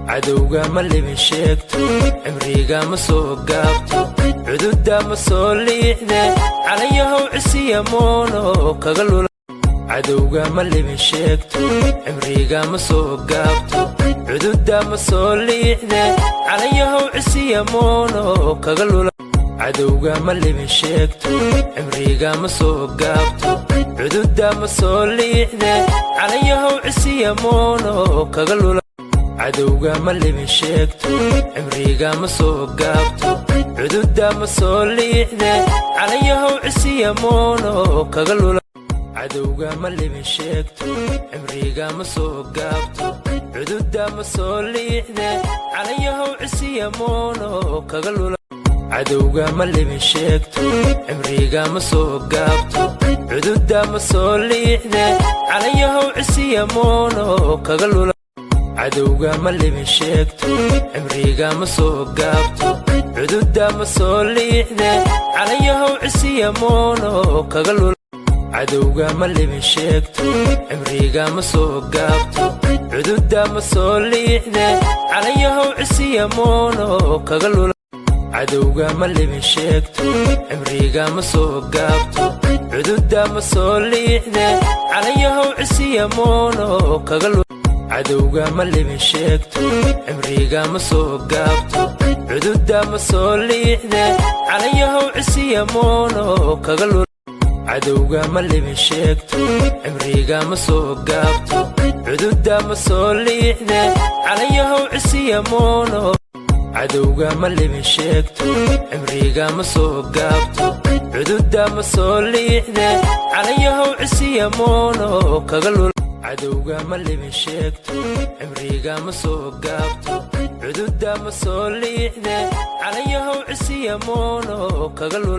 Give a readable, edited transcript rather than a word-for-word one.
Cadowga ma libin sheegto, cimriga ma soo gaabto, cududa ma soo liicde, calayahow cisiya moono kaga lula. Cadowga ma libin sheegto, cimriga ma soo gaabto, cududa ma soo liicde, calayahow cisiya moono kaga lula. Cadowga ma libin sheegto, cimriga ma soo gaabto, cududa ma soo liicde, calayahow cisiya moono kaga lula. Cadowga ma libin sheegto, cimriga ma soo gaabto, cududa ma soo liicde, calayahow cisiya moono kaga lula. Cadowga ma libin sheegto, cimriga ma soo gaabto, cududa ma soo liicde, calayahow cisiya moono kaga lula. Cadowga ma libin sheegto, cimriga ma soo gaabto, cududa ma soo liicde, calayahow cisiya moono kaga lula. Cadowga ma libin sheegto, cimriga ma soo gaabto, cududa ma soo liicde, calayahow cisiya moono kaga lula. Cadowga ma libin sheegto, cimriga ma soo gaabto, cududa ma soo liicde, calayahow cisiya moono kaga lula. Cadowga ma libin sheegto, cimriga ma soo gaabto, cududa ma soo liicde, calayahow cisiya moono kaga lula. Cadowga ma libin sheegto, cimriga ma soo gaabto, cududa ma soo liicde, calayahow cisiya moono kaga lula. Cadowga ma libin sheegto, cimriga ma soo gaabto, cududa ma soo liicde, calayahow cisiya moono. Cadowga ma libin sheegto, cimriga ma soo gaabto, cududa ma soo liicde, calayahow cisiya moono kaga lula. Cadowga ma libin sheegto, cimriga ma soo gaabto, cududa ma soo liicde, calayahow cisiya moono kaga lula.